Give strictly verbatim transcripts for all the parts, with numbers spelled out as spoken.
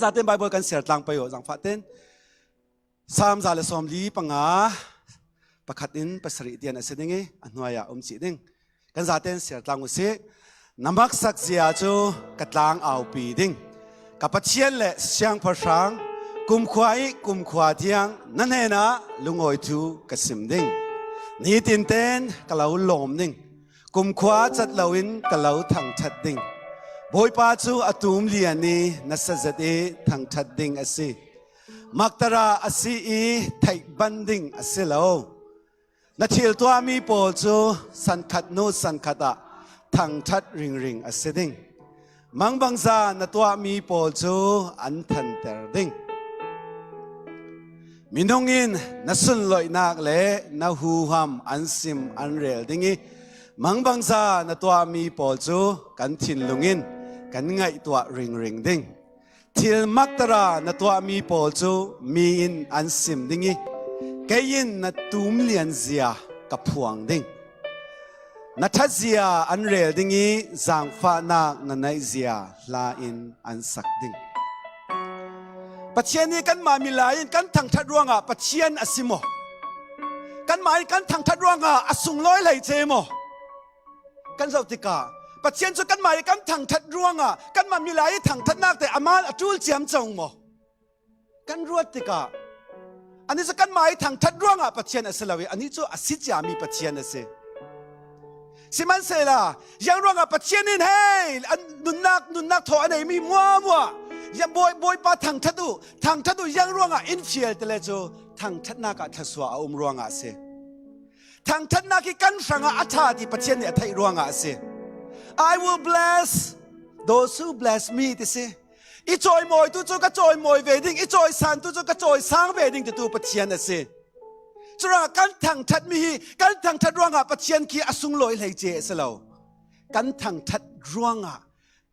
Zaten Bible kan siar tlang pei uh, zangfah ten. Psalm za le sawmli panga, pakhat in pasarih tian a si ding i, a hnuai ah um cih ding. Kan zaten siar tlang uh sih. Na maksak zia cu ka tlang aupi ding. Ka Pathian le Siangpahrang, kumkhua i kumkhua tiang na hnenah lungawi thu ka sim ding. Nitin ten ka lo lawm ding. Kumkhua cat loin ka lo thangṭhat ding. Bawipa cu a tum lian i nasa zet i thangṭhat ding a si. Maktara a si i theih ban ding a si lo. Na thil tuahmi pawl cu sankhat hnu sankhat ah thangṭhat ringring a si ding. Mangbangza na tuahmi pawl cu an thanter ding. Minung in na sunloihnak le na huham an sim an rel ding i, mangbangza na tuahmi pawl cu kan thinlung in kan ngaihtuah ringring ding. Thil maktara na tuahmi pawl cu mi in an sim ding i, kei in na tum lianzia ka phuang ding. Na ṭhatzia an rel ding i, zaangfahnak na neihzia hla in an sak ding. Pathian nih kanmah milai in kan thangṭhat ruangah Pathian a si maw? Kanmah in kan thangṭhat ruangah a sunglawi hleice maw? Kan zoh tikah Pathian cu kanmah ih kan thangṭhat ruangah kanmah milai ih thangṭhatnak te amah a ṭul ciamco maw? Kan ruat tikah anih cu kanmah ih thangṭhat ruangah Pathian a si lo ih anih cu a si ciami Pathian a si. Sihmanhsehlaw ziang ruangah Pathian in hei an nunnak, nunnak thaw a neimi hmuahhmuah ziang Bawi, Bawipa thangṭhat uh, thangṭhat uh ziang ruangah in fial ti le cu thangṭhatnak ah thluasuah a um ruangah a si. Thangṭhatnak hi kan hrangah a ṭha ti Pathian nih a theih ruangah a si. "I will bless those who bless me," ti si. I cawimawitu cu ka cawimawi ve ding, i cawisantu cu ka cawisang ve ding titu Pathian a si. Curuangah kan thangṭhatmi hi kan thangṭhat ruangah Pathian khi a sunglawi hleice a si lo. Kan thangṭhat ruangah,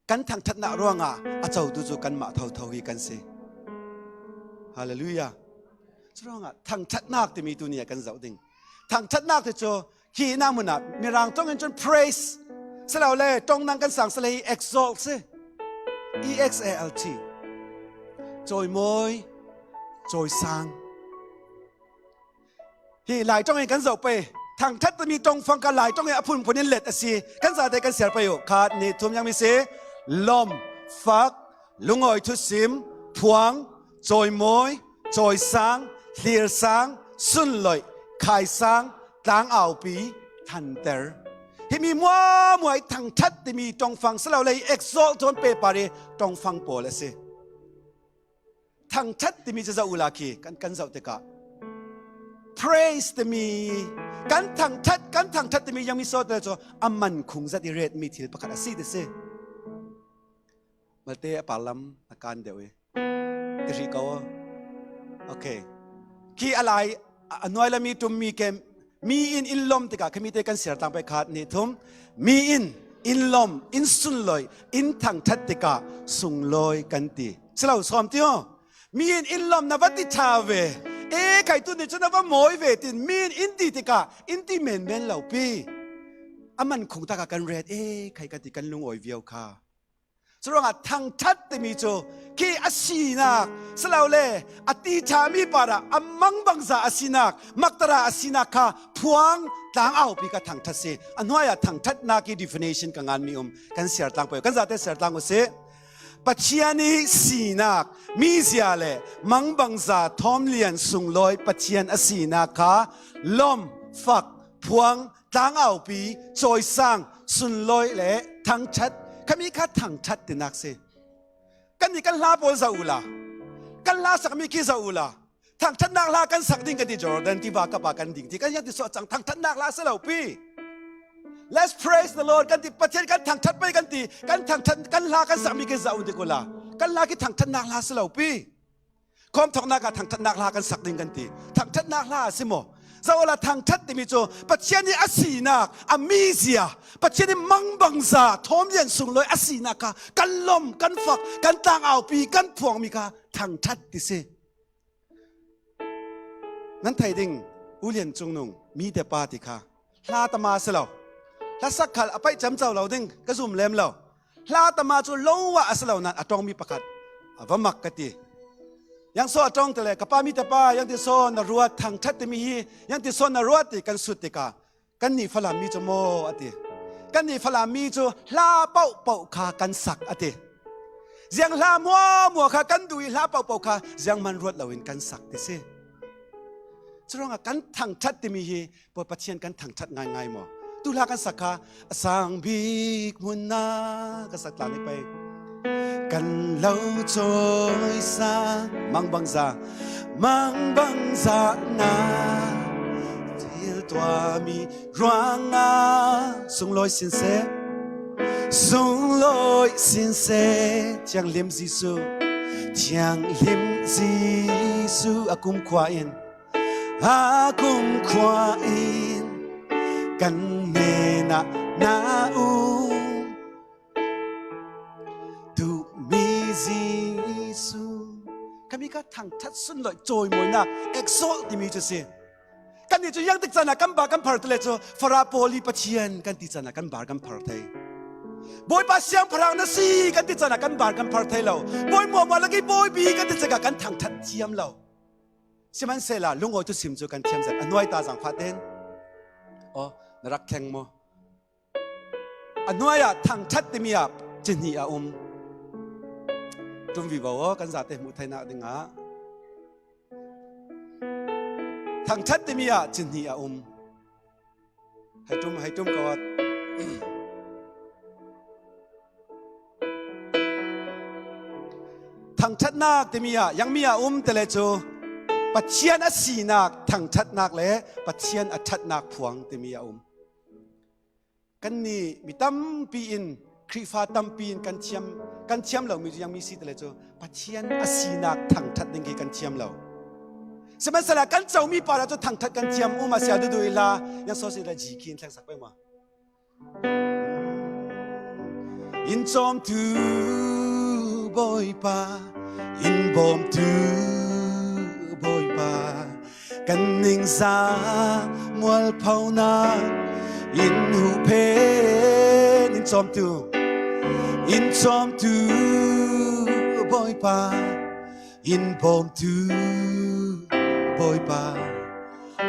kan thangṭhatnak ruangah a cotu cu kanmah thotho hi kan si. Hallelujah. Curuangah thangṭhatnak timi tuni ah kan zoh ding. Thangṭhatnak ti cu khi na hmun ah Mirang ṭong in cun praise si lo le, ṭong nang kan sang si le, hi exalt si. E X A L T. Cawimawi, cawisang. Hi Lai ṭong in kan zoh pei. Thangṭhat timi ṭongfang kha Lai ṭong in a phunphun in let a si. Kan zate kan siar pei uh. Khat, nih, thum, ziangmi si. Lawm, fak, lungawi thusim, phuang, cawimawi, cawisang, hlirsang, sunloih, khaisang, tlangaupi, thanter. Himi hmuahhmuah ih thangṭhat timi ṭongfang si lo le, exalt cawn pehpar ih ṭongfang pawl a si. Thangṭhat timi cu zoh uhla khi kan, kan zoh tikah praise timi, kan thangṭhat, kan thangṭhat timi ziangmi sawt le cu a man khung zat ih retmi thil pakhat a si ti si. Malte a parlam a kan deuh ih ti hrih ko. Okay. Khi a lai a hnuai lam ih ṭummi ke, mi in in lawm tikah khami te kan siar tlang pei, khat, nih, thum. Mi in in lawm, in sunloih, in thangṭhat tikah sunglawi kan ti. Si lo sawm ti aw. Mi in in lawm, na va ti ṭha ve. E, kei tu nih cu na va mawi ve tin mi in in ti tikah in ti menmen lo pi. A man khung takah kan ret, e, kei kan ti kan lungawi viau kha. Curuangah thangṭhat timi cu khi a sinak si lo le, a ti ṭhami parah a mangbangza a sinak, maktara a sinak kha phuang tlangaupi kha thangṭhat si. A hnuai ah thangṭhatnak ih definition ka nganmi um kan siar tlang pei uh. Kan zate siar tlang uh sih. Pathian ih sinak, mizia le mangbangza thawmlian sunglawi Pathian a sinak kha lawm, fak, phuang, tlangaupi, cawisang, sunlawi le thangṭhat, khami kha thangṭhat tinak si. Kannih kan hla pawl zoh uhla, kan hla sakmi khi zoh uhla, thangṭhatnak hla kan sak ding kan ti, Jordan tiva kap ah kan ding ti kan, ziang ti suah cang, thangṭhatnak hla si lo pi. Let's praise the Lord kan ti, Pathian kan thangṭhat pei kan ti, kan thangṭhat, kan hla kan sakmi khi zoh un ti uhla, kan hla khi thangṭhatnak hla si lo pi. Khawmthawknak ah thangṭhatnak hla kan sak ding kan ti. Thangṭhatnak hla a si maw? Zoh uhla, thangṭhat timi cu Pathian ih a sinak, a mizia, Pathian ih mangbangza thawmlian sunglawi a sinak kha kan lawm, kan fak, kan tlangaupi, kan phuangmi kha thangṭhat ti si. Nan thei ding, ulian cungnung, mite pa ti kha hla tama a si lo. Hlasak khal a paih ciamco lo ding ka zum lem lo. Hla tama cu lo ah a si lo nain a ṭongmi pakhat a va mak ka ti. Yang so a tawng te le, ka pa mi te pa, yang ti so na ruat thangthat timi hi, yang ti so na ruat ti kan sut tikah, kan nih Falam mi cu maw a ti. Kan nih Falam mi cu hla pohpoh kha kan sak a ti. Ziang hla muamua kha kan duh i hla pohpoh kha ziang man ruat loin kan sak ti si. Curuangah kan thangthat timi hi Bawi Pathian kan thangthat ngaingai maw? Tu hla kan sak kha a sang bik hmun na kan sak tla ni pei. Kan lo cawi sa mangbangza, mangbangza na thil tuahmi ruangah sunglawi sin seh, sunglawi sin seh, thianghlim Jesuh, thianghlim Jesuh a kumkhua in, a kumkhua in kan hnenah na um. Duhmi Jesuh. Kami kha thangthat sunloih cawimawinak, exalt timi cu si. Kannih cu ziangtik caan ah kan bar kan phar ti le cu, Farah pawl i Pathian kan ti caan ah kan bar kan phar thei. Bawipa siangpahrang na si kan ti caan ah kan bar kan phar thei lo. Bawi muahmuah lak i Bawi bik kan ti caan ah kan thangthat thiam lo. Sihmanhsehlaw lungawi thusim cu kan thiam zat a nuai ta zangfah tein. Aw, na rak thleng maw? A hnuai ah thangthat timi ah cihnih a um. Ṭum vivo aw, kan zate hmuh theinak dingah thangthat timi ah cihnih a um. Hei ṭum, hei ṭum ko. Thangthatnak timi ah, ziangmi ah um ti le cu Pathian a sinak thangthatnak le Pathian a ṭhatnak phuang timi a um. Kannih mi tampi in, Khrihfa tampi in kan thiam, kan thiam lomi cu ziangmi si ti le cu Pathian a sinak thangthat ding khi kan thiam lo. Sihmanhsehlaw kan comi par ah cu thangthat kan thiam. Um a si a duhduh i hla, ziang so si le ji khi in thlengsak pei maw? In cawmtu Bawipa, in bawmtu Bawipa, kan ningzah mualphonak in huhphen. In cawmtu, in cawmtu Bawipa, in bawmtu Bawipa.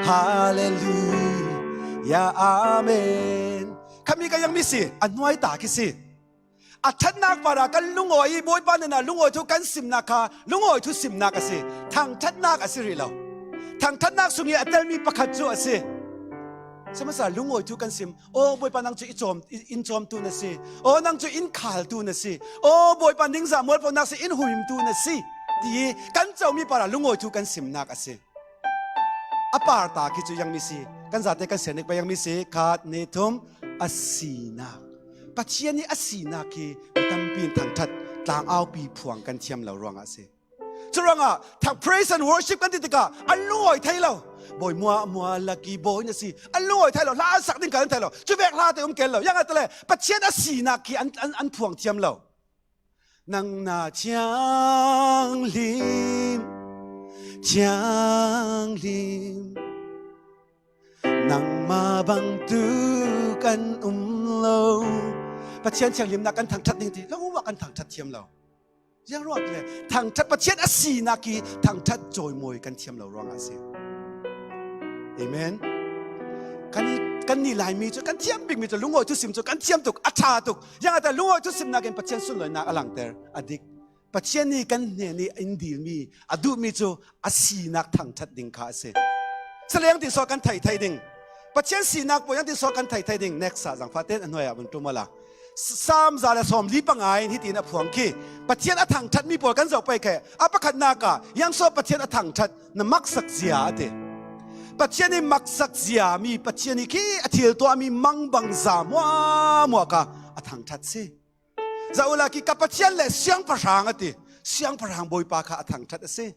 Hallelujah, amen. Khami ka ziangmi si, a hnuai ta khi si. A ṭhatnak par ah kan lungawi i Bawipa hnenah lungawi thu kan simnak kha lungawi thu simnak a si. Thangṭhatnak a si rih lo. Thangṭhatnak sung i a telmi pakhat cu a si. Sihmanhsehlaw lungawi thu kan sim. Aw Bawipa, nang cu i cawm, i, in cawmtu na si. Aw nang cu in khaltu na si. Aw Bawipa, ningzah mualphonak si, in huhimtu na si, ti i kan comi par ah lungawi thu kan simnak a si. A par ta khi cu ziangmi si, kan zate kan sianik pa ziangmi si, khat, hnih, thum, a sinak. Pathian i a sinak khi mi tampi in thangṭhat, tlangaupi phuang kan thiam lo ruangah a si. Curuangah thang praise and worship kan ti tikah an lungawi thei lo. Bawi muahmuah lak i Bawi na si, an lungawi thei lo, hla an sak ding kha an thei lo. Cuvek hla te um ken lo. Ziangahtile Pathian a sinak khi an, an, an phuang thiam lo. Nang na thianghlim, thianghlim, nangmah bangtuk an um lo. Pathian thianghlimnak kan thangṭhat ding ti, lo ah kan thangṭhat thiam lo. Ziang ruang le thangṭhat, Pathian a sinak i thangṭhat cawimawi kan thiam lo ruangah a si. Amen. Kan, kannih Laimi cu kan thiam bikmi cu lungawi thusim cu kan thiam tuk, a ṭha tuk. Ziangahtile lungawi thusimnak in Pathian sunlawinak a langter, a dik. Pathian nih kan hnen i in dilmi, a duhmi cu a sinak thangṭhat ding kha a si. Cule ziangtin so kan theih thei ding? Pathian sinak pawl ziangtin so kan theih thei ding? Next ah zangfah tein a hnuai ah vun ṭum awla. Sam za le sawmli panga in hitin a phuang khi Pathian a thangṭhatmi pawl kan zoh pei khe. A pakhatnak ah, ziang so Pathian a thangṭhat, na maksak zia a ti. Pathian i maksak zia mi, Pathian i khi a thil tuahmi mangbangza muahmuah kha a thangṭhat si. Zoh uhla khi ka Pathian le siangpahrang a ti. Siangpahrang Bawipa kha a thangṭhat a si.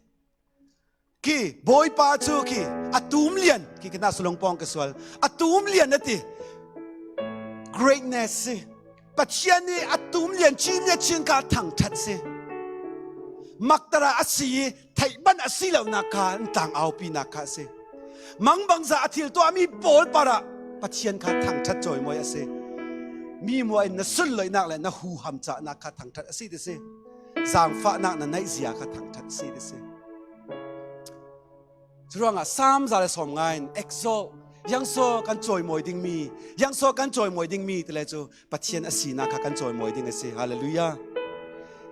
Khi Bawipa cu khi a tum lian, khi khi na sulung pawng ka sual. A tum lian a ti. Greatness si. Pathian i a tum lian chin le chin kha a thangṭhat si. Maktar ah a si i theih ban a si lonak kha an tlangaupinak kha a si. Mangbangza a thil tuahmi pawl par ah Pathian kha thangṭhat cawimawi a si. Mi muah in na sunloihnak le na huham cahnak kha thangṭhat a si ti si. zangfahnak na neih zia kha thangṭhat si ti si. Curuangah Psalm za le sawmnga in exalt, ziangsaw kan cawimawi dingmi, ziangsaw kan cawimawi dingmi ti le cu Pathian a sinak kha kan cawimawi ding a si. Hallelujah.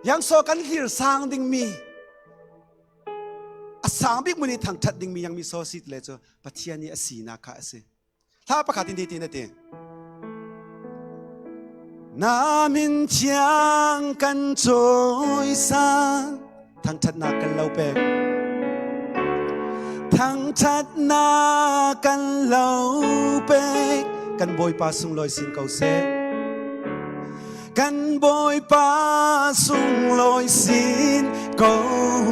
Ziangsaw kan hlir sang dingmi, a sang bik mun ih thangṭhat dingmi ziangmi saw si ti le cu Pathian ih a sinak kha a si. Hla pakhat in hitin a ti: Na min thiang kan cawi sang, thangṭhatnak kan lo pek. Thangṭhatnak kan lo pek, kan Bawipa sunglawi sin ko seh. Kan Bawipa sunglawi sin ko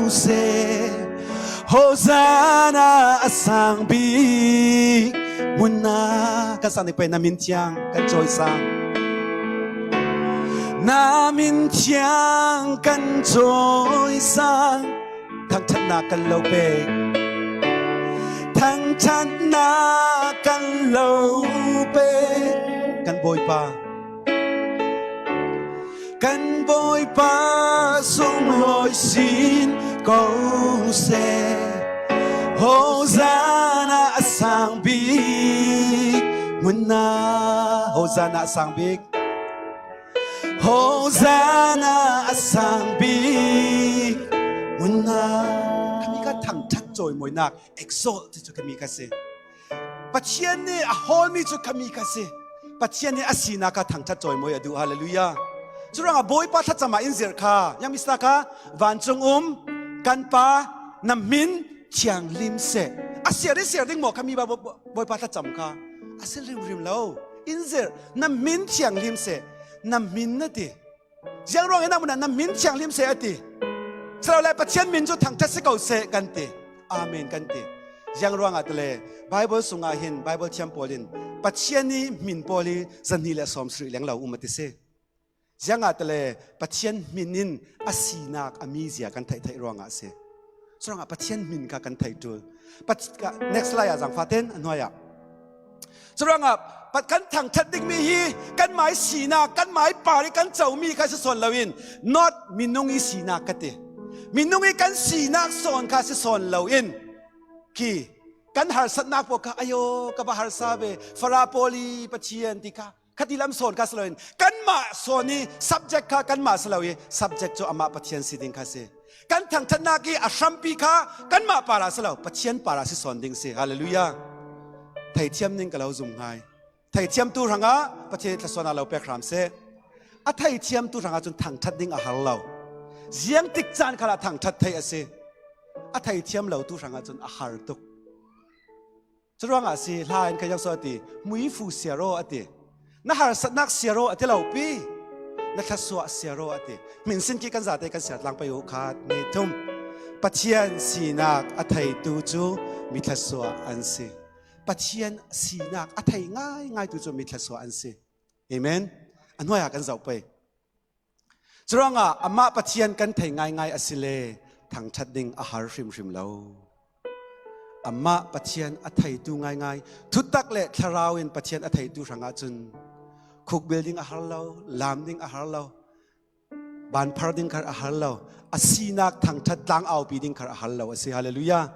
seh. Hosanna a sang bik hmun ah. Kan sang ding pei, na min thiang kan cawi sang. Na min thiang kan cawi sang. Thangṭhatnak kan lo pek. Thangṭhatnak kan lo pek. Kan Bawipa, kan Bawipa sunglawi sin ko seh. Hosanna a sang bik hmun ah. Hosanna a sang bik. Hosanna a sang bik hmun ah. Khami kha thangṭhat cawimawinak, exalt ti cu khami kha si. Pathian nih a hawlmi cu khami kha si. Pathian nih a sinak kha thangṭhat cawimawi a duh. Hallelujah. Curuangah Bawipa thlacam ah in zirh kha, ziangmi sinak kha, vancung um kan Pa, na min thianghlim seh. A siar ih siar ding maw khami ba Baw-, Bawipa thlacam kha? A si hrimhrim lo. In zirh, na min thianghlim seh. Na min na ti. Ziang ruang in a mun ah na min thianghlim seh a ti. Silole Pathian min cu thangṭhat si ko seh kan ti. Amen kan ti. Ziang ruangah tile Bible sungah hin Bible thiam pawl in Pathian ih hmin pawl hi zahnih le sawmsarih lenglo um a ti si. Ziangahtile Pathian hmin in a sinak a mizia kan theih theih ruangah a si. Curuangah Pathian hmin kha kan thei ṭul. Pat-, ka-, next slide ah zangfah ten a hnuai ah. Curuangah pat-, kan thangṭhat dingmi hi kanmah ih sinak, kanmah ih par ih kan comi kha si sawn loin, not minung ih sinak ka ti. Minung ih kan sinak sawn kha si sawn loin, khi kan harsatnak pawl kha, ayo, ka va harsa ve, Farah pawl ih Pathian ti kha, khati lam sawn kha si loin, kanmah sawn ih subject kha kanmah si lo ih, subject cu amah Pathian si ding kha si. Kan thangṭhatnak ih a hrampi kha kanmah parah si lo, Pathian parah si sawn ding si. Hallelujah. Theithiam ning ka lo zum hngai. Theithiamtu hrangah Pathian ih thluasuahnak lo pek hram seh. A theithiamtu hrangah cun thangṭhat ding a har lo. Ziangtik caan khalah thangṭhat theih a si. A theithiam lotu hrangah cun a har tuk. Curuangah a si, hla in kha ziangsaw a ti, hmuifu siar aw a ti. Na harsatnak siar aw a ti lo pi. Na thluasuah siar aw a ti. Hminsin khi kan zate kan siar tlang pei uh, khat, hnih, thum. Pathian sinak a theitu cu mi thluasuah an si. Pathian sinak a thei ngaingaitu cu mi thluasuah an si. Amen. A hnuai ah kan zoh pei. Curuangah amah Pathian kan thei ngaingai asile thangṭhat ding a har hrimhrim lo. Amah Pathian a theitu ngaingai, thutak le thlarau in Pathian a theitu hrangah cun khukbil ding a har lo, lam ding a har lo, banphar ding khar a har lo, a sinak thangṭhat tlang aupi ding khar a har lo a si. Hallelujah.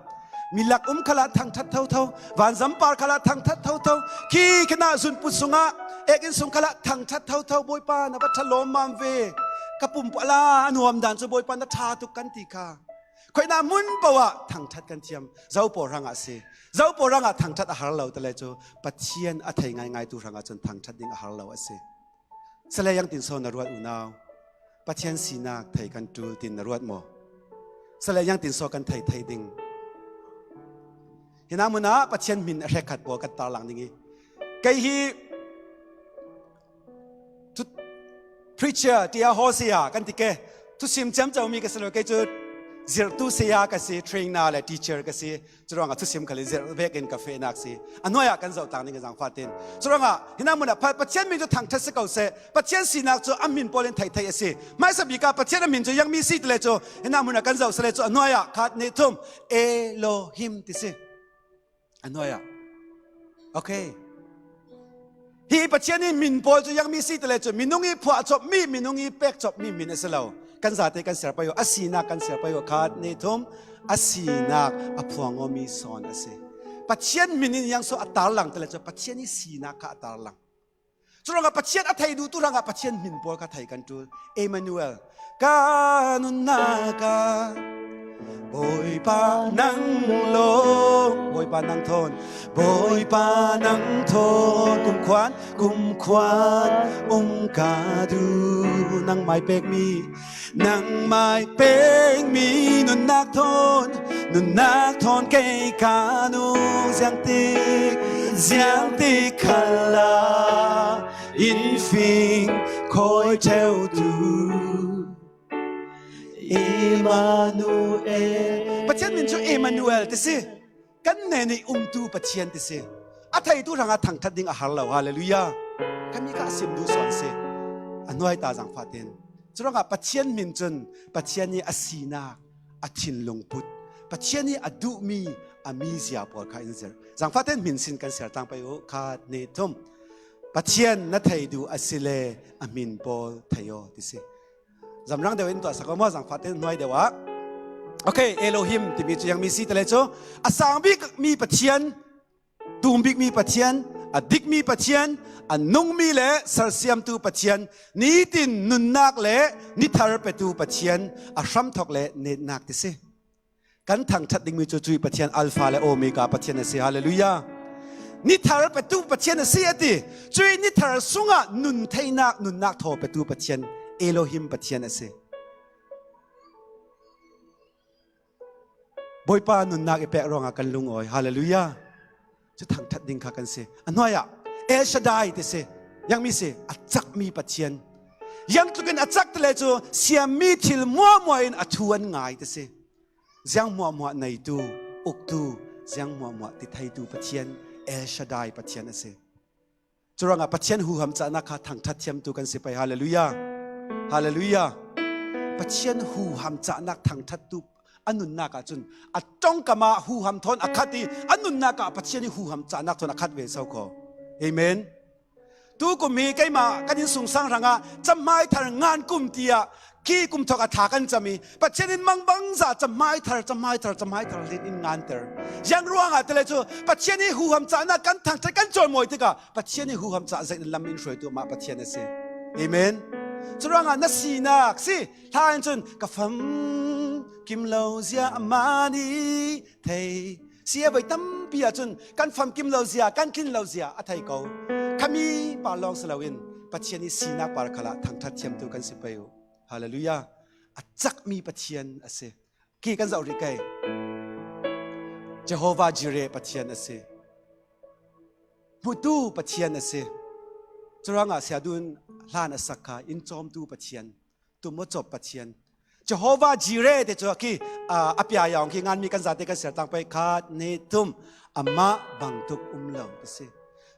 Mi lak um khalah thangṭhat thotho, vanzam par khalah thangṭhat thotho, khi khinah zunput sungah ek inn sung khalah thangṭhat thotho, Bawipa na va ṭha lawmmam ve, ka pumpuala a nuam dan cu Bawipa na ṭha tuk kan ti kha. Khoihna hmun paoh ah thangṭhat kan thiam. Zo pawl hrangah a si. Zo pawl hrangah thangṭhat a har lo tale cu Pathian a thei ngaingaitu hrangah cun thangṭhat ding a har lo a si. Sale ziangtin so na ruat unau? Pathian sinak thei kan ṭul tin na ruat maw? Sale ziangtin so kan thei thei ding? Hinah mun ah Pathian hmin a hrekkhat pawl kan tarlang ding ih, kei hi thu-, preacher tiah haw saya kan ti ke, thusim ciamcomi ka si lo, kei cu zirhtu saya ka si, trainer le teacher ka si. Curuangah thusim khal in zirh vekin ka fehnak si. A hnuai ah kan zoh tlang ding a zangfah tin. Curuangah hinah mun ah Pa-, Pathian hmin cu thangṭhat si ko seh. Pathian sinak cu a hmin pawl in theih theih a si. Hmaisa bik ah Pathian a hmin cu ziangmi si tile cu hinah mun ah kan zoh sale cu a hnuai ah khat, hnih, thum, Elohim ti si. A hnuai ah. Okay. Hi Pathian ih hmin pawl cu ziangmi si tile cu minung ih phuah copmi, minung ih pek copmi hmin a si lo. Kan zate kan siar pei uh, a sinak kan siar pei uh, khat, nih, thum, a sinak a phuang aw mi sawn a si. Pathian hmin in yang so a tarlang te le cu Pathian i sinak kha a tarlang. Curuangah Pathian a thei duhtu hrangah Pathian hmin pawl kha thei kan ṭul. Emmanuel, ka nunnak ah Bawipa nang lawng, Bawipa nang thawn, Bawipa nang thawn, kumkhuan, kumkhuan um ka duh, nangmai pekmi, nangmai pekmi nunnak thawn, nunnak thawn kei ka nung, ziangtik, ziangtik khalah in fing khawi ṭheutu Emmanuel. Pathian min cu Emmanuel ti si. Kan hnen i umtu Pathian ti si. A theitu hrangah thangṭhat ding a har lo. Hallelujah. Kan mi kha a sim duh sawn si. A hnuai ta zangfah tein. Curuangah Pathian hmin cun Pathian i a sinak, a thinlung put, Pathian i a duhmi a mizia pawl kha in zirh. Zangfah tein hmin sin kan siar tlang pei uh, khat, nih, thum. Pathian na thei duh a si le a hmin pawl thei aw ti si. Zamrang deuh in tuahsak aw maw, zangfah tein hnuai deuh ah. Okay, Elohim timi cu ziangmi si ti le cu a sang bikmi Pathian, tum bikmi Pathian, a dikmi Pathian, a nungmi le sersiamtu Pathian, nitin nunnak le nithar petu Pathian, a hramthok le netnak ti si. Kan thangṭhat dingmi cu cuih Pathian Alpha le Omega Pathian a si. Hallelujah. Nithar petu Pathian a si a ti. Cuih nithar sungah nun theinak, nunnak thaw petu Pathian Elohim Pathian a si. Bawipa nunnak i pek ruangah kan lungawi. Hallelujah. Cu thangṭhat ding kha kan si. A hnuai ah El Shaddai ti si. Ziangmi si, a cakmi Pathian. Ziang tlukin a cak ti le cu siammi thil hmuahhmuah in a thu an ngai ti si. Ziang hmuahhmuah neitu, uktu, ziang hmuahhmuah ti theitu Pathian, El Shaddai Pathian a si. Curuangah Pathian huham cahnak kha thangṭhat thiamtu kan si pei. Hallelujah. Hallelujah. Pathian huham cahnak thangṭhattu a nunnak ah cun a ṭongkam ah huham thawn a khat i a nunnak ah Pathian i huham cahnak thawn a khat ve so kho. Amen. Tukum hi keimah kan innsungsang hrangah cahmai thar ngan kum tiah khi kum thawk a thla kan cam i Pathian in mangbangza cahmai thar, cahmai thar, cahmai thar hlin in nganter. Ziang ruangah ti le cu Pathian i huham cahnak kan thangṭhat kan cawimawi tikah Pathian i huham cah zet in lam in hruaitu mah Pathian a si. Amen. Curuangah na sinak si, hla in cun ka fam kim lo zia amah nih thei si a, voi tampi ahcun kan fam kim lo zia, kan tlin lo zia a thei ko. Khami par lawng si loin Pathian i sinak par khalah thangṭhat thiamtu kan si pei uh. Hallelujah. A cakmi Pathian a si. Khi kan zoh rih ke. Jehovah Jireh Pathian a si. Hmutu Pathian a si. Curuangah siadun hlan a sak kha in cawmtu Pathian, tum aw cawp Pathian. Jehovah Jireh te cu khi, aa, a pia yaung khi nganmi kan zate kan siar tlang pei, khat, nih, thum. Amah bangtuk um lo ti si.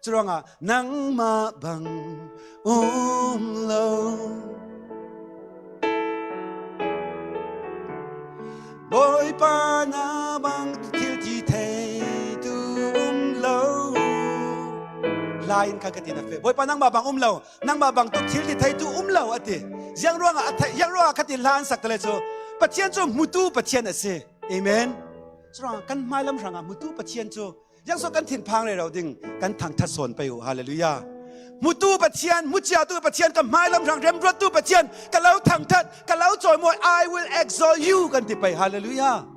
Curuangah nangmah bang um lo. Bawipa na bang thil ti theitu um lo. Lai in khan ka ti na fe. Bawipa nangmah bang um lo. Nangmah bangtuk thil ti theitu um lo a ti. Ziang ruangah a thei, ziang ruangah kha ti hla an sak ti le cu Pathian cu hmutu Pathian a si. Amen. Curuangah kan hmailam hrangah hmutu Pathian cu ziang so kan thinphang rero ding kan thangṭhat sawn pei uh. Hallelujah. Hmutu Pathian, hmuciatu Pathian, ka hmailam hrang remruattu Pathian, ka lo thangṭhat, ka lo cawimawi, I will exalt you kan ti pei. Hallelujah.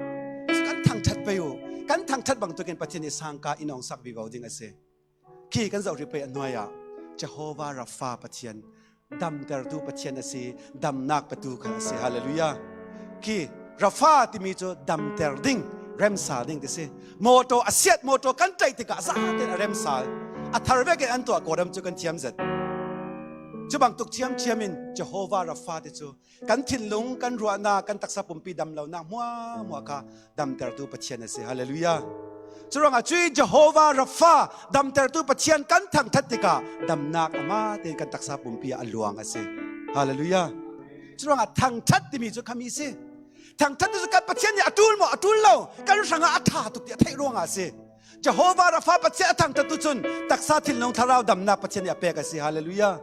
Cu kan thangṭhat pei uh. Kan thangṭhat bangtukin Pathian i sangka in awngsak vivo ding a si. Khi kan zoh rih pei a hnuai ah Jehovah Rapha Pathian, damtertu Pathian a si, damnak petu kha a si. Hallelujah. Khi Rapha timi cu damter ding, remsal ding ti si. Mawṭaw a siat, mawṭaw kan ṭaih tikah zaten a remsal. A thar vekin an tuah Kawlram cu kan thiam zet. Cu bangtuk thiamthiam in Jehovah Rapha ti cu kan thinlung, kan ruahnak, kan taksa pumpi damlonak hmuahhmuah kha damtertu Pathian a si. Hallelujah. Curuangah cuih Jehovah Rapha damtertu Pathian kan thangṭhat tikah damnak amah tein kan taksa pumpi ah a luang a si. Hallelujah. Curuangah thangṭhat timi cu khami si. Thangṭhat tu cu kan Pathian nih a ṭul maw, a ṭul lo, kan hrangah a ṭha tuk tiah a theih ruangah a si. Jehovah Rapha Pathian a thangṭhat tu cun taksa thinlung thlarau damnak Pathian nih a pek a si. Hallelujah.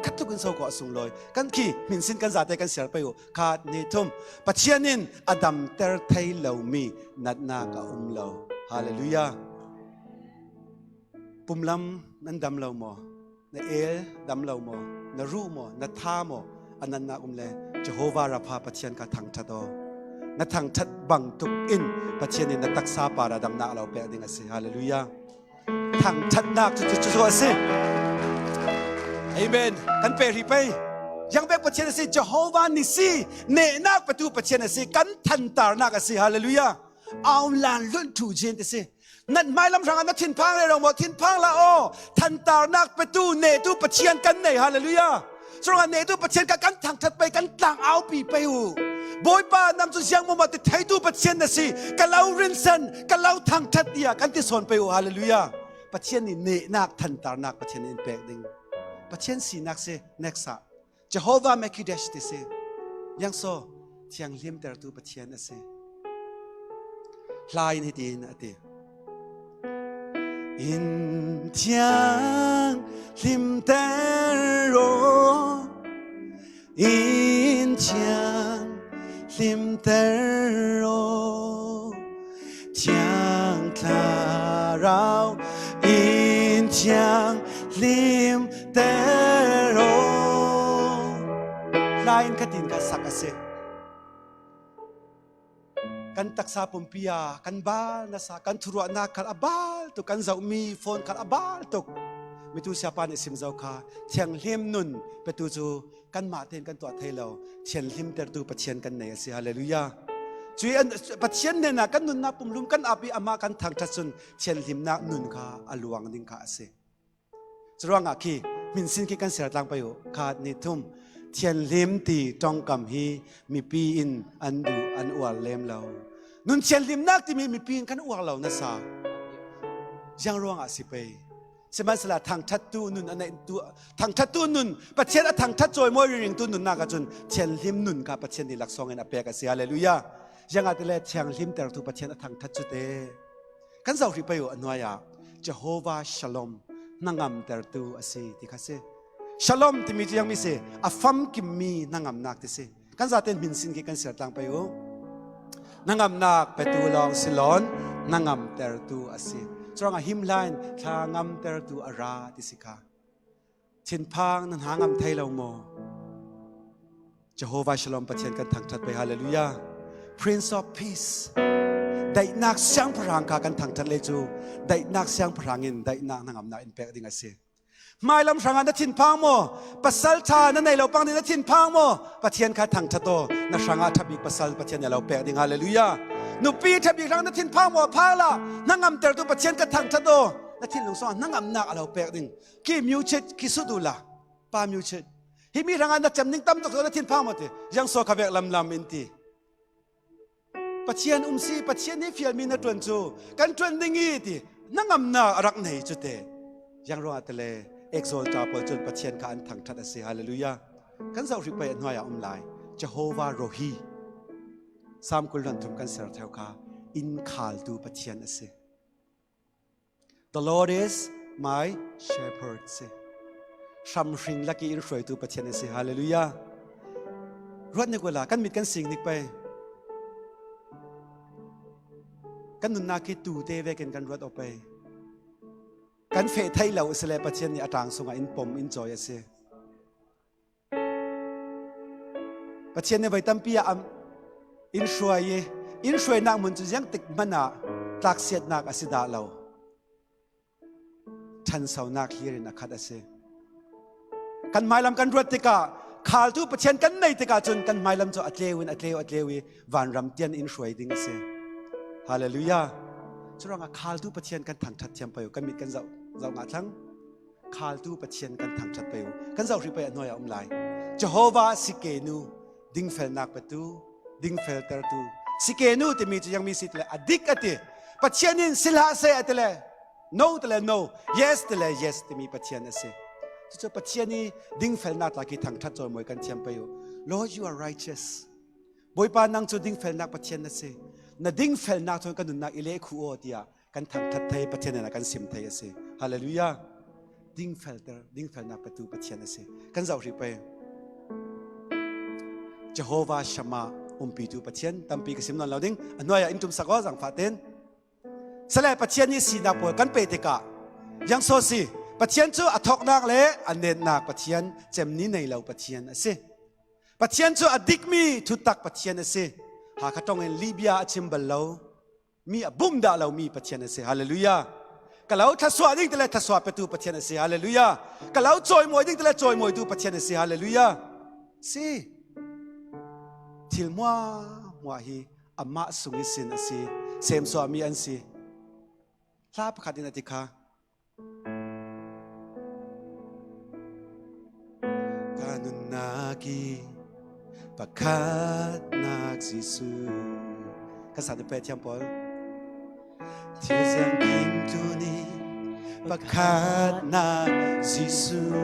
Khat tuk in so kua a sunglawi. Kan khi hminsin kan zate kan siar pei uh. Khat, nih, thum. Pathian in a damter thei lo mi natnak a um lo. Halleluiah. Pumlam nan dam lo maw? Na el dam lo maw? Na ruh maw? Na tha maw? A natnak um le Jehovah Rapha Pathian kha thangṭhat aw. Na thangṭhat bang tuk in Pathian in na taksa parah damnak a lo pek ding a si. Halleluiah. Thangṭhatnak cu, cu, cu, cu a si. Amen. Kan pe rih pei. Ziang bek Pathian a si, Jehovah Nissi, nehnak petu Pathian a si, kan thantarnak a si. Halleluiah. Aung lan lunh thu jin ti si. Nat hmailam hrangah na thinphang rero maw? Thinphang la aw. Thantarnak petu, nehtu Pathian kan nei. Halleluiah. Curuangah nehtu Pathian kha kan thangṭhat pei, kan tlang aupi pei uh. Bawipa, nang cu ziang maw maw ti theitu Pathian na si, ka lo rinsan, ka lo thangṭhat, tiah kan ti sawn pei uh. Halleluiah. Pathian nih nehnak, thantarnak Pathian in pek ding. Pathian sinak si, next ah. Jehovah Mekadesh ti si. Ziang so, thianghlimtertu Pathian a si. Hla in hitin a ti. In thianghlimter aw, in thianghlimter aw, Thiang Thlarau in thianghlimter aw. Hla in khatin kan sak a si. Kan taksa pumpi ah kan bal nasa, kan thuruahnak khal a bal tuk, kan zohmi phone khal a bal tuk. Mitu siapa nih sim zo kha, thianghlim nun petu cu kanmah tein kan tuah thei lo, thianhlimtertu Pathian kan nei a si. Halleluiah. Cui an, Pathian hnenah kan nunnak pumlum kan ap i amah kan thangṭhat cun thianhlimnak nun kha a luang ding kha a si. Curuangah khi hminsin khi kan siar tlang pei uh. Khat, nih, thum. Thianhlim ti ṭongkam hi mipi in an duh, an uar lem lo. Nun thianhlimnak timi mipi in kan uar lo nasa. Ziang ruangah a si pei. Sihmanhsehla thangṭhattu nun a neihtu, thangṭhattu nun, Pathian a thangṭhat cawimawi ringringtu nunnak ahcun thianhlim nun kha Pathian nih laksawng in a pek a si. Halleluiah. Ziangahtile thianghlimtertu Pathian a thangṭhat cu te. Kan zoh hrih pei uh a hnuai ah, Jehovah Shalom, hnangamtertu a si ti kha si. Shalom timi cu ziangmi si, a famkimmi hnangamnak ti si. Kan zaten hminsin khi kan siar tlang pei uh. Hnangamnak petu lawng si loin hnangamtertu a si. Curuangah him hla in thla ngamtertu a ra ti si kha. Thinphang na hna ngam thei lo maw? Jehovah Shalom Pathian kan thangṭhat pei. Halleluiah. Prince of Peace. Daihnak siangpahrang kha kan thangṭhat le cu, daihnak siangpahrang in daihnak hnangamnak in pek ding a si. Hmailam hrangah na thinphang maw? Pasal ṭha na nei lo pang ding na thinphang maw? Pathian kha thangṭhat aw. Na hrangah ṭhabik pasal Pathian nih a lo pek ding. Halleluiah. Nupi ṭhabik hrang na thinphang maw? Phak la, hnangamtertu Pathian kha thangṭhat aw. Na thinlung sungah hnangamnak a lo pek ding. Khi music, khi sut uhla. Pa music. Himi hrangah na cem ning tam tuk na thinphang maw ti. Ziang so kha vek lamlam in ti. Pathian um si, Pathian nih fialmi na ṭuan cu kan ṭuan ding i ti, hnangamnak a rak nei cu te. Ziang ruangah tile, exalta pawl cun Pathian kha an thangṭhat a si. Halleluiah. Kan zoh hrih pei a hnuai ah um lai. Jehovah Rohi. Salm kul hluan thum kan ser theu kha, in khaltu Pathian a si. The Lord is my shepherd, si. Hramhring lak i in hruaitu Pathian a si. Halleluiah. Ruat nik uhla, kan mit kan sing nik pei. Kan nunnak khi tu te vekin kan ruat aw pei. Kan feh thei lo a si le Pathian nih a ṭang sungah in pom, in cawi a si. Pathian nih voi tampi ah am in hruai i, in hruainak hmun cu ziangtik hmanh ah tlaksiatnak a si dah lo. Ṭhansonak hlir in a khat a si. Kan hmailam kan ruat tikah, khaltu Pathian kan nei tikah cun kan hmailam cu a tleu in a tleu, a tleu i vanram tiang in hruai ding a si. Halleluiah. Curuangah khaltu Pathian kan thangṭhat thiam pei uh, kan mit kan zoh, zoh ngah thlang. Khaltu Pathian kan thangṭhat pei uh. Kan zoh hrih pei a hnuai ah um lai. Jehovah Tsidkenu, dingfelnak petu, dingfeltertu. Tsidkenu timi cu ziangmi si tile a dik a ti. Pathian in si hlah seh a ti le, no tile no, yes tile yes timi Pathian a si. Cucu Pathian i dingfelnak tla khi thangṭhat cawimawi kan thiam pei uh. Lord, you are righteous. Bawipa, nang cu dingfelnak Pathian na si. Na dingfelnak thawng ka nunnak i leh khuh aw, tiah kan thangṭhat thei, Pathian hnenah kan sim thei a si. Halleluiah. dingfelter, dingfelnak petu Pathian a si. Kan zoh hrih pei. Jehovah Shammah, umpitu Pathian, tampi ka sim nawn lo ding. A hnuaiah in tumsak aw, zangfah ten. Sale Pathian nih sinak pawl kan pe tikah, ziang so si, Pathian cu a thawknak le a netnak Pathian, cem ni nei lo Pathian a si. Pathian cu a dikmi thutak Pathian a si. Hakha ṭongin Libya a chim bal lo mi, a bum dah lomi Pathian a si. Hallelujah. Ka lo thluasuah ding ti le thluasuah petu Pathian a si. Hallelujah. Ka lo cawimawi ding ti le cawimawitu Pathian a si. Hallelujah. Si. Thil hmuahhmuah hi amah sung ihsin a si. Semsuahmi an si. Hla pakhat in a ti kha. Ka nunnak i pakhatnak Jesuh. Kan sa te pe thiam pawl. Thil ziangkim tuni pakhatnak Jesuh.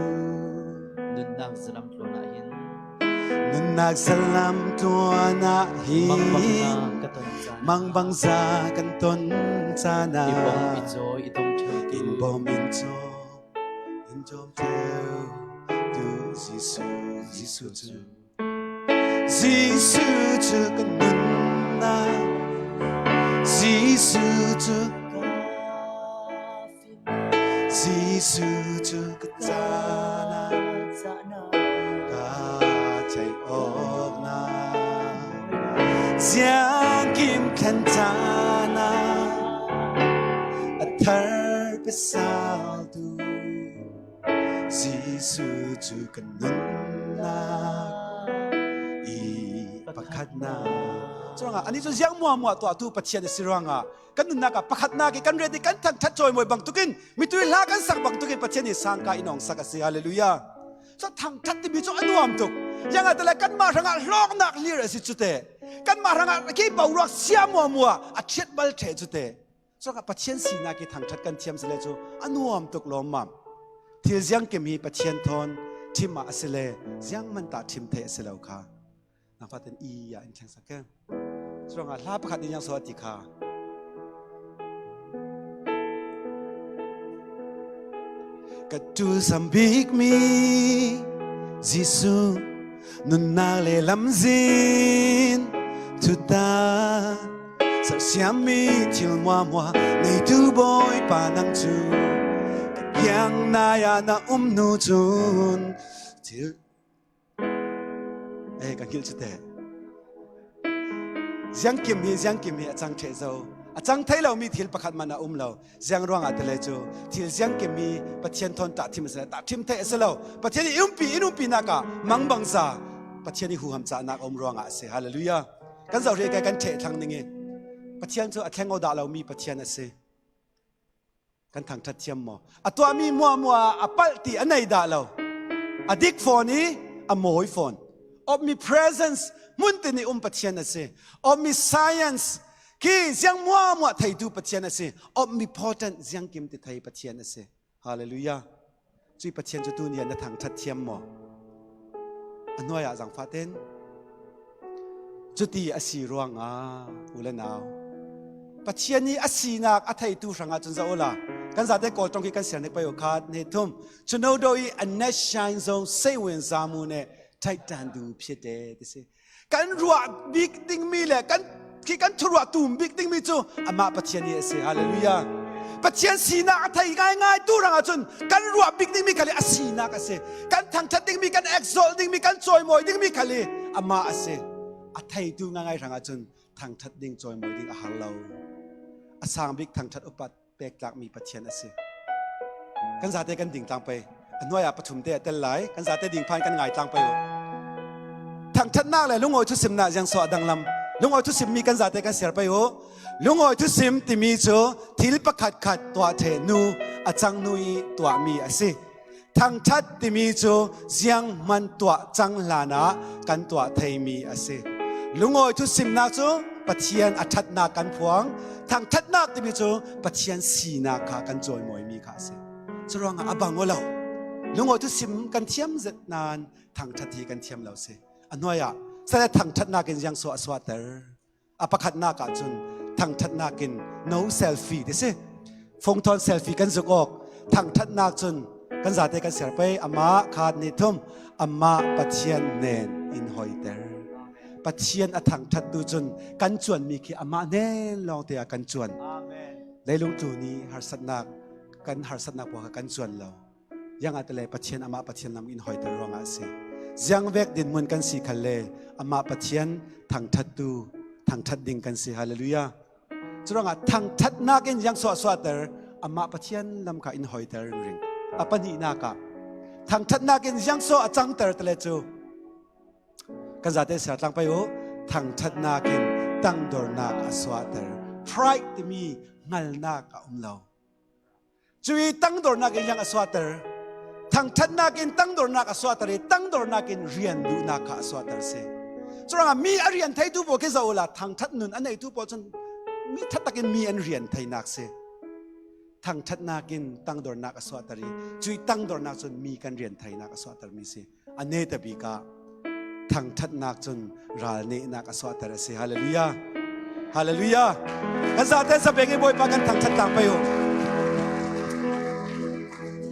Nunnak zalam tluan ah hin. Nunnak zalam tluan ah hin. Mangbangza ka ton caan. Mangbangza kan ton caan ah. I bawm i caw i tom ṭheu tu. In bawm in caw in tom ṭheu tu Jesuh, Jesuh cu. Jesuh cu ka nunnak, Jesuh cu ka Jesuh cu ka cahnak, ka theih awknak, ziangkim thlen cahnak, a thar pe saltu Jesuh cu ka nunnak i pakhatnak. Curuangah anih cu ziang hmuahhmuah tuahtu Pathian a si ruangah kan nunnak ah pakhatnak i kan ret i kan thangṭhat cawimawi bangtuk in, mitui hla kan sak bangtuk in Pathian nih sangka in awng sak a si. Hallelujah. Cu thangṭhat timi cu a nuam tuk. Ziangahtile kanmah hrangah hlawknak hlir a si cu te. Kanmah hrangah khi boruak sia hmuahhmuah a ṭhiat bal ṭheh cu te. Curuangah Pathian sinak i thangṭhat kan thiam si le cu a nuam tuk lawmmam. Thil ziangkim hi Pathian thawn ṭhim ah a si le zianghman tah ṭhim theih a si lo kha. Nang fatin i ah in thlengsak ke. Curuangah hla pakhat in ziang so a ti kha. Ka ṭulsam bikmi Jesuh, nunnak le lamzin thutak sersiammi thil hmuahhmuah neitu Bawipa nang cu ka kiang nai ah na um hnu cun thil Ei, ka hngilh cu te. Ziangkim hi, ziangkim hi a cang ṭheh zo. A cang thei lomi thil pakhat man a um lo. Ziang ruangah ti le cu thil ziangkim hi Pathian thawn tahṭhim a si, tahṭhim theih a si lo. Pathian i umpi, in umpinak ah mangbangza Pathian i huham cahnak a um ruangah a si. Hallelujah. Kan zoh hrih ke kan ṭheh thlang ning i Pathian cu a thleng aw dah lomi Pathian a si. Kan thangṭhat thiam maw? A tuahmi hmuahhmuah a palh ti a nei dah lo. A dik fawn i a mawi fawn. Omnipresence, hmun tin i um Pathian a si. Omniscience, khi ziang hmuahhmuah theitu Pathian a si. Omnipotent, ziangkim ti thei Pathian a si. Hallelujah. Cui Pathian cu tuni ah na thangṭhat thiam maw? A hnuai ah zangfah ten. Cuti a si ruangah, u le nau, Pathian i a sinak a theitu hrangah cun zoh uhla. Kan zate Kawl ṭong khi kan siar nek pei uh khat, hnih, thum. Cuno do i a nashine zong sei wen zamu ne thaitan du phiate ti si. Kan ruah bik dingmi le kan, khi kan thuruah tum bik dingmi cu amah Pathian hi a si. Hallelujah. Pathian sinak a thei ngaingai tu hrangah cun kan ruah bik dingmi khal hi a sinak a si. Kan thangṭhat dingmi, kan exalt dingmi, kan cawimawi dingmi khal hi amah a si. A theitu ngaingai hrangah cun thangṭhat ding, cawimawi ding a har lo. A sang bik thangṭhat upat pek tlakmi Pathian a si. Kan zate kan ding tlang pei. A hnuai ah pathum te a tel lai. Kan zate ding phan kan ngai tlang pei uh. Thangṭhatnak le lungawi thusimnak ziang so a danglam. Lungawi thusimmi kan zate kan siar pei uh. Lungawi thusim timi cu thil pakhat khat tuah ṭheh hnu, a cang hnu i tuahmi a si. Thangṭhat timi cu zianghman tuah cang hlanah kan tuah theimi a si. Lungawi thusimnak cu Pathian a ṭhatnak kan phuang. Thangṭhatnak timi cu Pathian sinak kha kan cawimawimi kha a si. Curuangah a bang aw lo. Lungawi thusim kan thiam zet nain thangṭhat hi kan thiam lo si. A hnuaiah sale thangṭhatnak in ziang so a suahter. A pakhatnak ah cun thangṭhatnak in no selfie ti si. Fungthawn selfie kan zuk awk. Thangṭhatnak cun Kan zate kan siar pei, amah khat nih thum, amah Pathian hnen in hawiter. Pathian a thangṭhattu cun kan cuanmi khi amah hnen lawngte ah kan cuan. Leilung tlun i harsatnak, kan harsatnak pawl kha kan cuan lo. Ziangahtile Pathian amah Pathian lam in hawiter ruangah a si. Ziangvek dinhmun kan si khalle amah Pathian thangṭhattu, thangṭhat ding kan si. Hallelujah. Curuangah thangṭhatnak in ziangso a suahter, amah Pathian lam kha in hawiter ringring. A pahnihnak ah thangṭhatnak in ziangso a cangter tale cu kan zate siar tlang pei uh. Thangṭhatnak in tangdornak a suahter. Pride timi hngalnak a um lo. Cui tangdornak in ziang a suahter? Thangṭhatnak in tangdornak a suahter i tangdornak in rian duhnak kha a suahter si. Curuangah mi a rian theitu pawl khi zoh uhla thangṭhat nun a neitu pawl cun mi ṭhat takin mi an rian theinak si. Thangṭhatnak in tangdornak a suahter i cui tangdornak cun mi kan rian theinak a suahtermi si. A netabik ah thangṭhatnak cun ral nehnak a suahter a si. Hallelujah. Hallelujah. Kan zate zapeng i Bawipa kan thangṭhat tlang pei uh.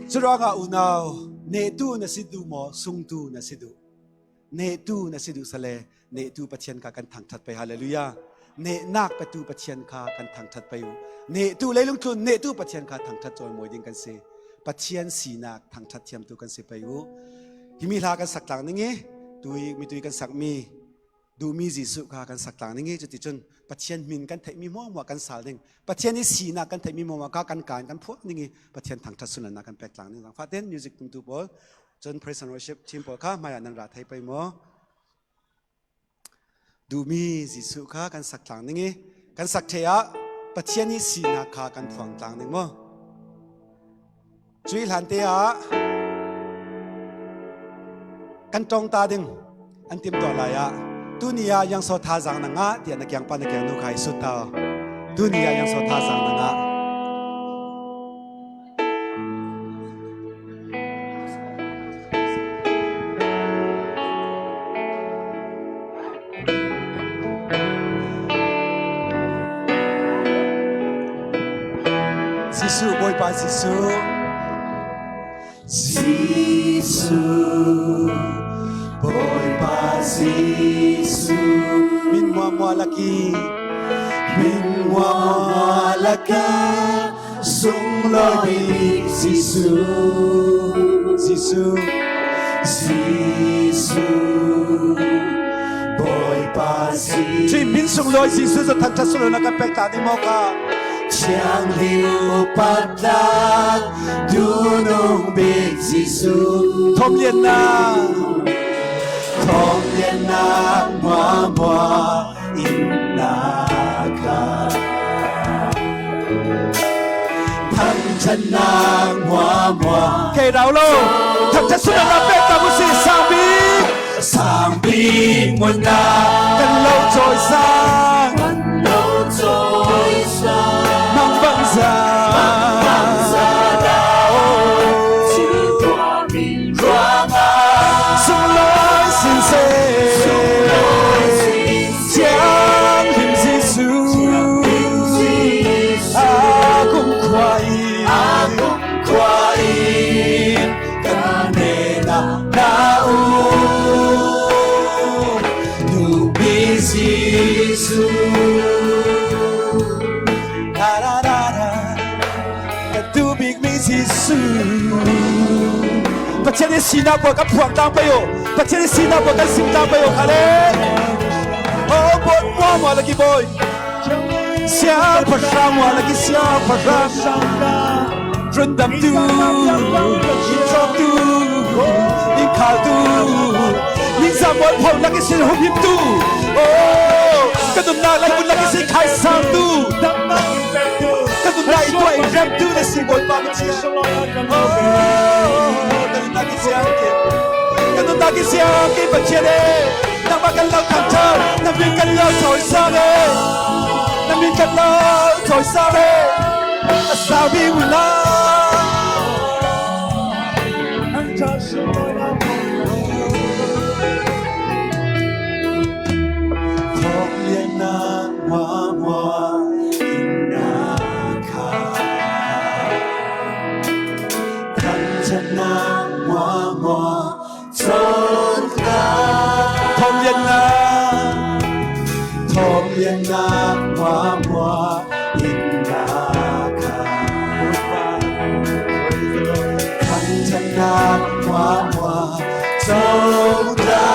Curuangah unau, nehtu na si duh maw, sungtu na si duh? Nehtu na si duh sale, nehtu Pathian kha kan thangṭhat pei. Hallelujah. Nehnak petu Pathian kha kan thangṭhat pei uh. Nehtu, leilung tlun nehtu Pathian kha thangṭhat cawimawi ding kan si. Pathian sinak thangṭhat thiamtu kan si pei uh. Himi hla kan sak tlang ning i, tui, mitui kan sakmi, duhmi Jesuh kha kan sak tlang ning i, cuticun Pathian hmin kan theihmi hmuahhmuah kan sal ding. Pathian i sinak kan theihmi hmuahhmuah kha kan kan kan phuak ning i, Pathian thangṭhat sunlanak kan pek tlang ning. Zangfah ten music tumtu pawl, cun praise and worship team pawl kha hmaiah nan ra thei pei maw? Duhmi Jesuh kha kan sak tlang ning i, kan sak ṭhe ah Pathian i sinak kha kan phuang tlang ning maw? Cui hlante ah kan ṭong ta ding an timtuah lai ah, tuni ah ziangso thazaang na ngah tiah na kiangpa na kiangnu kha i sut ta. Tuni ah ziangso thazaang na ngah? Jesuh, Bawipa Jesuh. Jesuh, Bawipa Jesuh. Min muamua lak i, min muamua lak ah sunglawi Jesuh. Jesuh. Jesuh, Bawipa Jesuh. Cui min sunglawi Jesuh cu thangṭhat sunglawi na kan pek ta ding maw kha? Thianghlim upat tlak duhnung bik Jesuh. Thawmliannak. Thawmliannak muamua in na kha. Thangṭhatnak muamua. Kei rau lo. Thangṭhat sunlanak pek ta mu si, sang bik. Sang bik ngun ah kan lo cawisang. Kan lo cawisang. Mangbangza. Mangbangza. Ruangah sunglawi sin seh. Sunglawi sin seh. Thianghlim Jesuh. Thianghlim Jesuh. A kumkhua in. A kumkhua in. Kan nehnak na um. Duhmi Jesuh. Ra, ra, ra, ra. Kan duh bikmi Jesuh. Pathian i sinak pawl kan phuang tlang pei uh. Pathian i sinak pawl kan sim tlang pei uh kha le. Oh, Bawi, muamua lak i Bawi. Siangpahrang, muamua lak i Siangpahrang. Rundamtu, inhrawktu, inkhaltu. Ningzah mualpho lak i sin humhimtu. Oh, ka nunnak laibun lak i sin khaisangtu. Ka nunnak i tuah i remtu na si Bawipa Pathian. Oh, ka nunnak i siangki. Ka nunnak i siangki Pathian e. Nangmah kan lo thangṭhat. Na min kan lo cawisang e. Na min kan lo cawisang e. A sau bik unau. Thawmliannak muamua in na kha. Thangṭhatnak nak muahmuah in na kha. Thangṭhatnak muahmuah co ta.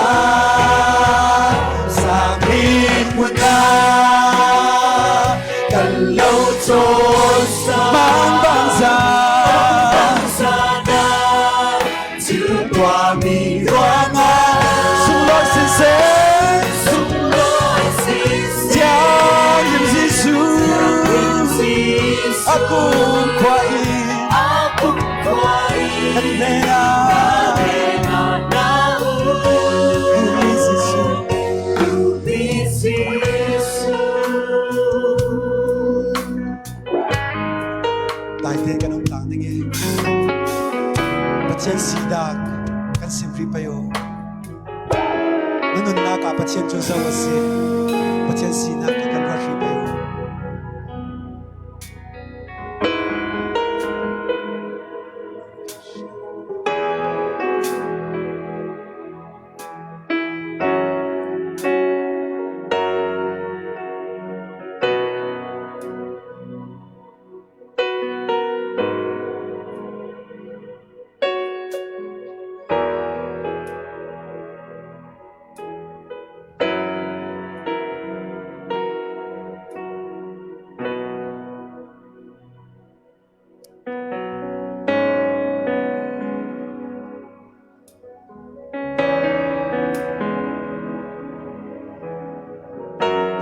Sang hmun ah kan lo cawlsa. Mangbangza. Mangbangza na. Cu tuahmi ruangah sunglawi sinsen, sunglawi sinsen, Thianghlim Jesuh, Thianghlim Jesuh, a kumkhua in, a kumkhua in, kan hnenah, kan hnenah na um. Tuni Jesuh, tuni Jesuh. Taite kan um tlang ding i, Pathian sinak kan sim rih pei u. Na nunnak ah Pathian cu zo a si. Pathian sinak kan ruat rih pei u.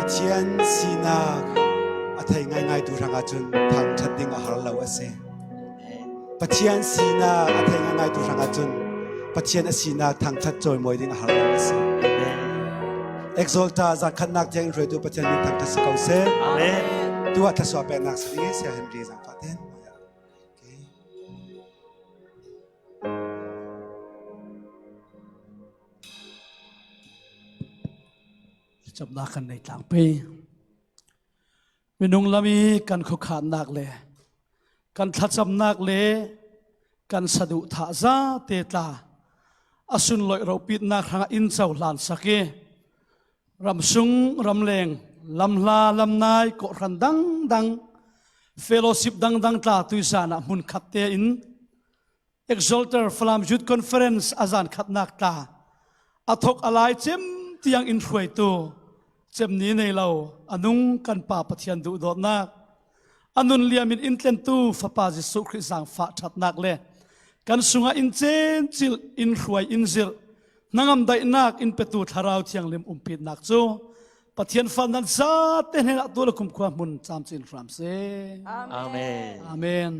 Pathian sinak a thei ngaingaitu hrangah cun thangṭhat ding a har lo a si. Pathian sinak a thei ngaingaitu hrangah cun Pathian a sinak thangṭhat cawimawi ding a har lo a si. Exalta zan khatnak tiang in hruaitu Pathian min thangṭhat si ko seh. Amen. Tu ah thluasuah peknak si ding i Sia Henry zan fatin. Thlacamnak kan nei tlang pei. Minung lam i kan khuakhannak le kan thlacamnak le kan saduhthah zate tla a sunlawih ropitnak hrangah in cohlan sak i, ramsung ramleng, lamhla lamnai, kawhhran dangdang, fellowship dangdang tla tuizan ah hmunkhat tein Exalter Falam Youth Conference a zan khatnak tla a thok a lai cem tiang in hruaitu, cem ni nei lo, a nung kan Pa Pathian duhdawtnak, a nun liam in in tlentu Fapa Jesuh Khrih zaangfah ṭhatnak le kan sungah in cencilh, in hruai, in zirh, hnangam daihnak in petu Thlarau Thianghlim umpitnak cu Pathian fal nan zate hnenah tu le kumkhua hmun camcin hram seh. Amen. Amen.